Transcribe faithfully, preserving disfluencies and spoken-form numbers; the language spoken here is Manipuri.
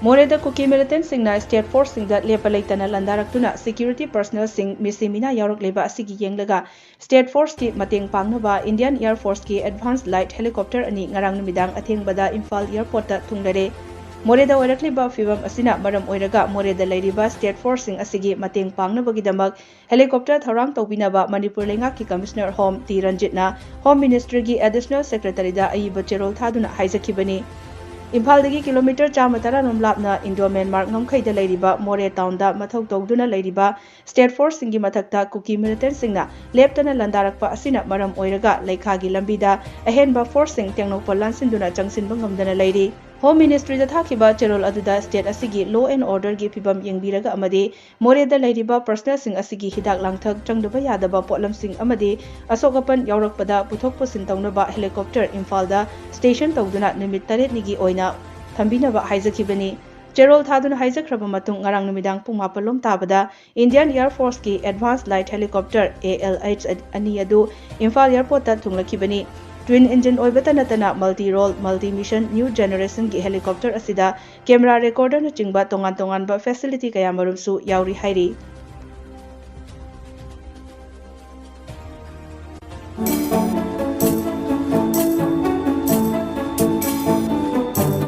ꯃꯣꯔꯦꯗ ꯀꯨꯀꯤ ꯃꯤꯂꯤꯇꯦꯟꯠꯁꯤꯡꯅ ꯁ꯭ꯇꯦꯠ ꯐꯣꯔꯁꯁꯤꯡꯗ ꯂꯦꯞꯄ ꯂꯩꯇꯅ ꯂꯥꯟꯗꯥꯔꯛꯇꯨꯅ ꯁꯦꯀ꯭ꯌꯨꯔꯤꯇꯤ ꯄꯔꯁꯅꯦꯜꯁꯤꯡ ꯃꯤꯁꯤ ꯃꯤꯅꯥ ꯌꯥꯎꯔꯛꯂꯤꯕ ꯑꯁꯤꯒꯤ ꯌꯦꯡꯂꯒ ꯁ꯭ꯇꯦꯠ ꯐꯣꯔꯁꯀꯤ ꯃꯇꯦꯡ ꯄꯥꯡꯅꯕ ꯏꯟꯗꯤꯌꯟ ꯑꯦꯌꯔ ꯐꯣꯔꯁꯀꯤ ꯑꯦꯗꯚꯥꯟꯁ ꯂꯥꯏꯠ ꯍꯦꯂꯤꯀꯣꯞꯇꯔ ꯑꯅꯤ ꯉꯔꯥꯡ ꯅꯨꯃꯤꯗꯥꯡ ꯑꯊꯦꯡꯕꯗ ꯏꯝꯐꯥꯜ ꯑꯦꯌꯔꯄꯣꯔꯠꯇ ꯊꯨꯡꯂꯔꯦ꯫ ꯃꯣꯔꯦꯗ ꯑꯣꯏꯔꯛꯂꯤꯕ ꯐꯤꯕꯝ ꯑꯁꯤꯅ ꯃꯔꯝ ꯑꯣꯏꯔꯒ ꯃꯣꯔꯦꯗ ꯂꯩꯔꯤꯕ ꯁ꯭ꯇꯦꯠ ꯐꯣꯔꯁꯁꯤꯡ ꯑꯁꯤꯒꯤ ꯃꯇꯦꯡ ꯄꯥꯡꯅꯕꯒꯤꯗꯃꯛ ꯍꯦꯂꯤꯀꯣꯞꯇꯔ ꯊꯧꯔꯥꯡ ꯇꯧꯕꯤꯅꯕ ꯃꯅꯤꯄꯨꯔ ꯂꯩꯉꯥꯛꯀꯤ ꯀꯃꯤꯁꯅꯔ ꯍꯣꯝ ꯇꯤ ꯔꯟꯖꯤꯠꯅ ꯍꯣꯝ ꯃꯤꯅꯤꯁꯇ꯭ꯔꯤꯒꯤ ꯑꯦꯗꯤꯁꯅꯦꯜ ꯁꯦꯀ꯭ꯔꯦꯇꯔꯤꯗ ꯑꯏꯕ ꯆꯦꯔꯣꯜ ꯊꯥꯗꯨꯅ ꯍꯥꯏꯖꯈꯤꯕꯅꯤ꯫ ꯏꯝꯐꯥꯜꯗꯒꯤ ꯀꯤꯂꯣꯃꯤꯇꯔ ꯆꯥꯝꯃ ꯇꯔꯥ ꯔꯣꯝ ꯂꯥꯞꯅ ꯏꯟꯗꯣ ꯃ꯭ꯌꯥꯟꯃꯥꯔ ꯉꯝꯈꯩꯗ ꯂꯩꯔꯤꯕ ꯃꯣꯔꯦ ꯇꯥꯎꯟꯗ ꯃꯊꯧ ꯇꯧꯗꯨꯅ ꯂꯩꯔꯤꯕ ꯁ꯭ꯇꯦꯠ ꯐꯣꯔꯁꯁꯤꯡꯒꯤ ꯃꯊꯛꯇ ꯀꯨꯀꯤ ꯃꯤꯂꯤꯇꯦꯟꯠꯁꯤꯡꯅ ꯂꯦꯞꯇꯅ ꯂꯥꯟꯗꯥꯔꯛꯄ ꯑꯁꯤꯅ ꯃꯔꯝ ꯑꯣꯏꯔꯒ ꯂꯩꯈꯥꯒꯤ ꯂꯝꯕꯤꯗ ꯑꯍꯦꯟꯕ ꯐꯣꯔꯁꯁꯤꯡ ꯇꯦꯡꯅꯧꯄꯜ ꯂꯥꯟꯁꯤꯟꯗꯨꯅ ꯆꯪꯁꯤꯟꯕ ꯉꯝꯗꯅ ꯂꯩꯔꯤ꯫ ꯍꯣꯝ ꯃꯤꯅꯤꯁꯇ꯭ꯔꯤꯗ ꯊꯥꯈꯤꯕ ꯆꯦꯔꯣꯜ ꯑꯗꯨꯗ ꯁ꯭ꯇꯦꯠ ꯑꯁꯤꯒꯤ ꯂꯣ ꯑꯦꯟ ꯑꯣꯔꯗꯔꯒꯤ ꯐꯤꯕꯝ ꯌꯦꯡꯕꯤꯔꯒ ꯑꯃꯗꯤ ꯃꯣꯔꯦꯗ ꯂꯩꯔꯤꯕ ꯄꯔꯁꯅꯦꯜꯁꯤꯡ ꯑꯁꯤꯒꯤ ꯍꯤꯗꯥꯛ ꯂꯥꯡꯊꯛ, ꯆꯪꯗꯕ ꯌꯥꯗꯕ ꯄꯣꯠꯂꯝꯁꯤꯡ ꯑꯃꯗꯤ ꯑꯁꯣꯛ ꯑꯄꯟ ꯌꯥꯎꯔꯛꯄꯗ ꯄꯨꯊꯣꯛ ꯄꯨꯁꯤꯟ ꯇꯧꯅꯕ ꯍꯦꯂꯤꯀꯣꯞꯇꯔ ꯏꯝꯐꯥꯜꯗ ꯁ꯭ꯇꯦꯁꯟ ꯇꯧꯗꯨꯅ ꯅꯨꯃꯤꯠ ꯇꯔꯦꯠꯅꯤꯒꯤ ꯑꯣꯏꯅ ꯊꯝꯕꯤꯅꯕ ꯍꯥꯏꯖꯈꯤꯕꯅꯤ꯫ ꯆꯦꯔꯣꯜ ꯊꯥꯗꯨꯅ ꯍꯥꯏꯖꯈ꯭ꯔꯕ ꯃꯇꯨꯡ ꯉꯔꯥꯡ ꯅꯨꯃꯤꯗꯥꯡ ꯄꯨꯡ ꯃꯥꯄꯜ ꯂꯣꯝ ꯇꯥꯕꯗ ꯏꯟꯗꯤꯌꯟ ꯑꯦꯌꯔ ꯐꯣꯔꯁꯀꯤ advanced light helicopter, A L H, ꯑꯅꯤ ꯑꯗꯨ ꯏꯝꯐꯥꯜ ꯑꯦꯌꯔꯄꯣꯔꯠꯇ ꯊꯨꯡꯂꯛꯈꯤꯕꯅꯤ꯫ ꯇ꯭ꯋꯤꯟ ꯏꯟꯖꯤꯟ ꯑꯣꯏꯕꯇ ꯅꯠꯇꯅ multi role, multi mission, new ꯖꯦꯅꯦꯔꯦꯁꯟꯒꯤ ꯍꯦꯂꯤꯀꯣꯞꯇꯔ ꯑꯁꯤꯗ ꯀꯦꯃꯦꯔꯥ ꯔꯦꯀꯣꯔꯗꯔꯅꯆꯤꯡꯕ ꯇꯣꯉꯥꯟ ꯇꯣꯉꯥꯟꯕ ꯐꯦꯁꯤꯂꯤꯇꯤ ꯀꯌꯥꯃꯔꯨꯝꯁꯨ ꯌꯥꯎꯔꯤ ꯍꯥꯏꯔꯤ꯫